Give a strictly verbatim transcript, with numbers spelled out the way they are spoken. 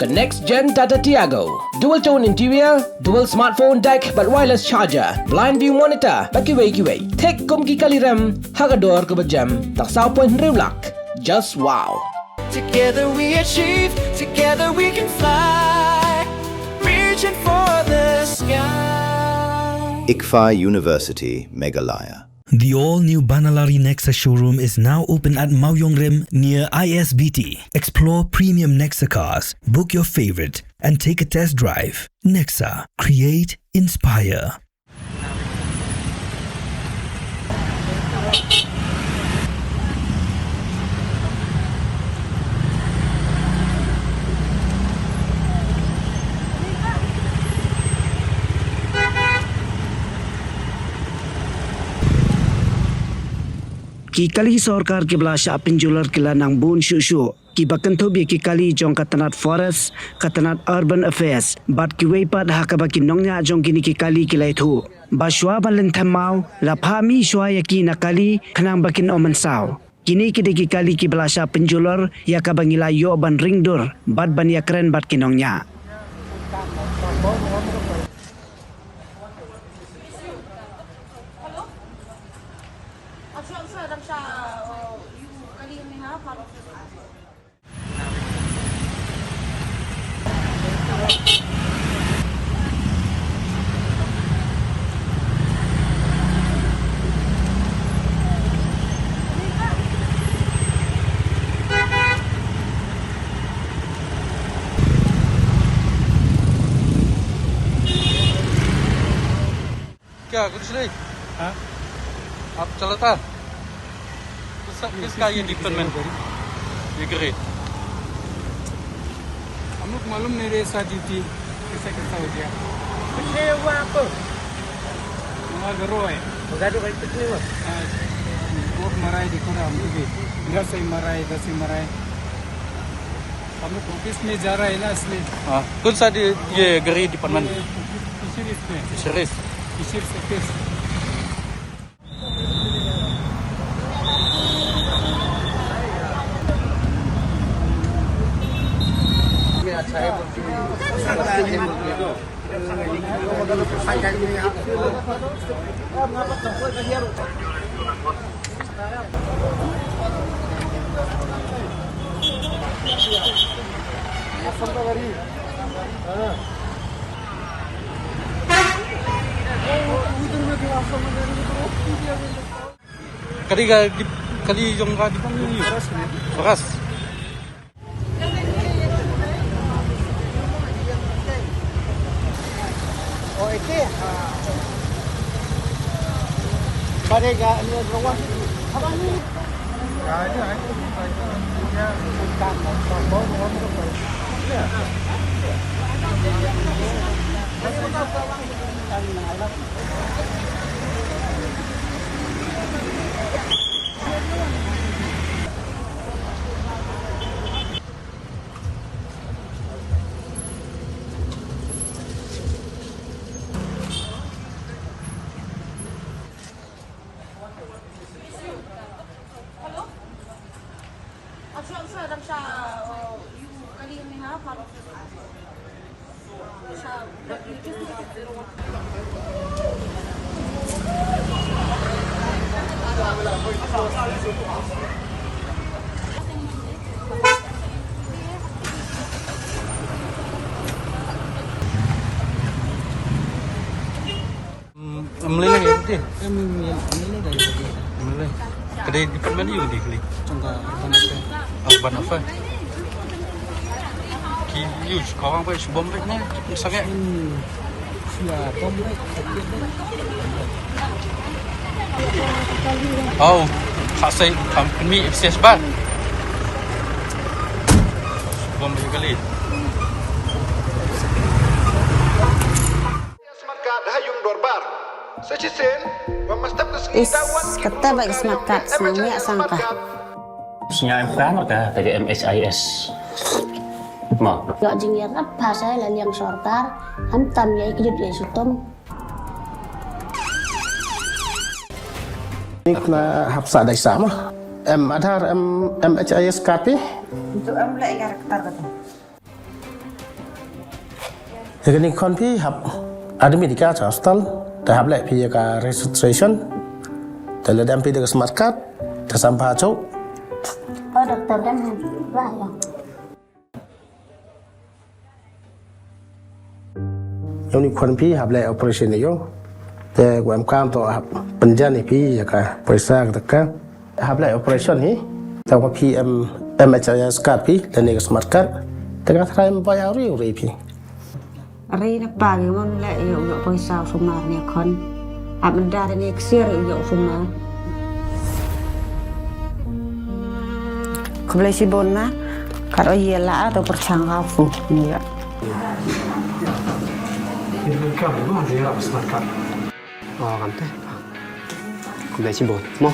The next gen Tata Tiago. Dual tone interior, dual smartphone deck bad wireless charger, blind view monitor bad kiwei kiwei. Thik kum ki kali rem ha ka dor kaba jem, tang saw point hynriew lak. Just wow. Together we achieve, together we can fly, reaching for the sky. ICFAI University, Meghalaya. The all-new Banalari Nexa showroom is now open at Mawiongrim near I S B T. Explore premium Nexa cars, book your favorite, and take a test drive. Nexa, create, inspire. Ki kali sorkar kiba la shah pynjulor ki la nang bun shuh shuh, kiba kynthup ïa ki kali jong ka tnat Forest, ka tnat Urban Affairs bad kiwei pat ha kaba ki nongñiah jong kine ki kali ki la ïathuh ba shuwa ban lynthem maw, la phah mih shuwa ïa ki na kali khnang ba kin ym mynsaw. Kine ki dei ki kali kiba la shah pynjulor ïa kaba ngi la ïoh ban ring dur bad ban ïakren bad ki nongñiah. क्या कुछ नहीं? हाँ। आप चलाता? किसका, किसका ये डिपार्टमेंट? ये ग्रे। हम लोग मालूम नहीं रहे, ऐसा ड्यूटी कैसा कैसा हो गया। कुछ नहीं हुआ आपको? हमारा घर हुआ है। वो घर हुआ है, कुछ नहीं हुआ? हाँ, बहुत मरा है, देखो ना, हम लोग भी इधर से ही मरा है, इधर से ही मरा है। हम लोग ऑफिस में जा रहा है ना, इसलिए। हाँ, कौन सा डि-, ये गरी डिपार्टमेंट? ये फिशरीज में। फिशरीज। फिशरीज ऑफिस। Kali ka di, kali jong ka di. Beras. Hmm, mlei lei, eh? Mlei lei. Ka dei department ïa u dei kali. Jong ka Urban Affairs. Urban Affairs. Ki ïa u, ka wang beit, bom beit ne, sangeh. Hmm. Ïa, bom beit. Oh, sa sei kam kami F C S ba. Bom beit kali. Is, kata ba ka smart card, snang ïa sang ka. Sñiaw em ka, ka, ka M H I S. Mo. Ïoh jingïarap ha sa la liang sorkar, ham tam ïa ki jut ïa sutum. Ni kena hap sa dei sa mo. Em Aadhaar, em M H I S card phi? Itu em leh ïa rektar kata. Te kane khun phi hap admit ïa ka sha hospital, te hap leh phi ïa ka registration, te lada em phi da ka smart card, te sam pha chok. Oh, doctor, dan ba ya. Ïa une khun phi hap leh operation ïa u. Te u em kam to hap pynjan ïa phi ïa ka poisa ka taka. Hap leh operation hi. Te u phi em M H I S card phi, lane ka smart card. Te ka trai em ba ya ri ri phi. Ri na pa ngi mon leh ïa u ïoh poisa u sumar ne khun. Hap menda ne ksiar ïa u ïoh sumar. Khublei shibun na. Kat o ïa la to pyrshang ka fu ni ya. Ini kan kamu ada ya smart card. Oh, kan teh. Khublei shibun. Mo.